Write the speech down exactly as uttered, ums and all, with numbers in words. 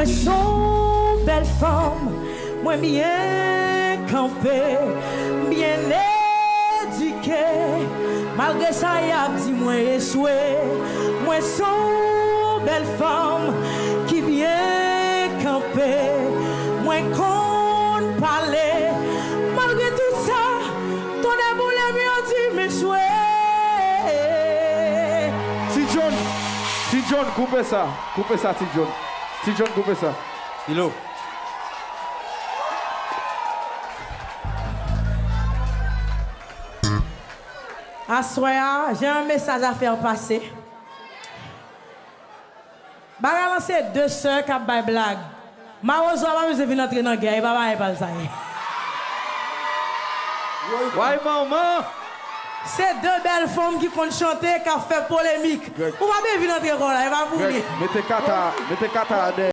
Son bèl fanm, mwen byen kanpe, byen edike. Malgre sa y ap di mwen echwe, mwen son bèl fanm ki byen kanpe. Mwen konn pale, malgre tout sa, tonnè boule m yo di m echwe. Ti John, Ti John, koupe sa. Koupe sa, Ti John. Ti John, koupe sa. Filo. Aswè a, j'ai un message à faire passer. Bagay lan se de sè k ap bay blag. Mawozo a pa bezwen vin antre nan gè, e pa bagay pa l sa ye. Way manman! Se de bèl fanm ki konn chante, k ap fè polemik. Ou pa bezwen vin antre kò la, e pa pou li. Mete kata, mete kata a dèyè.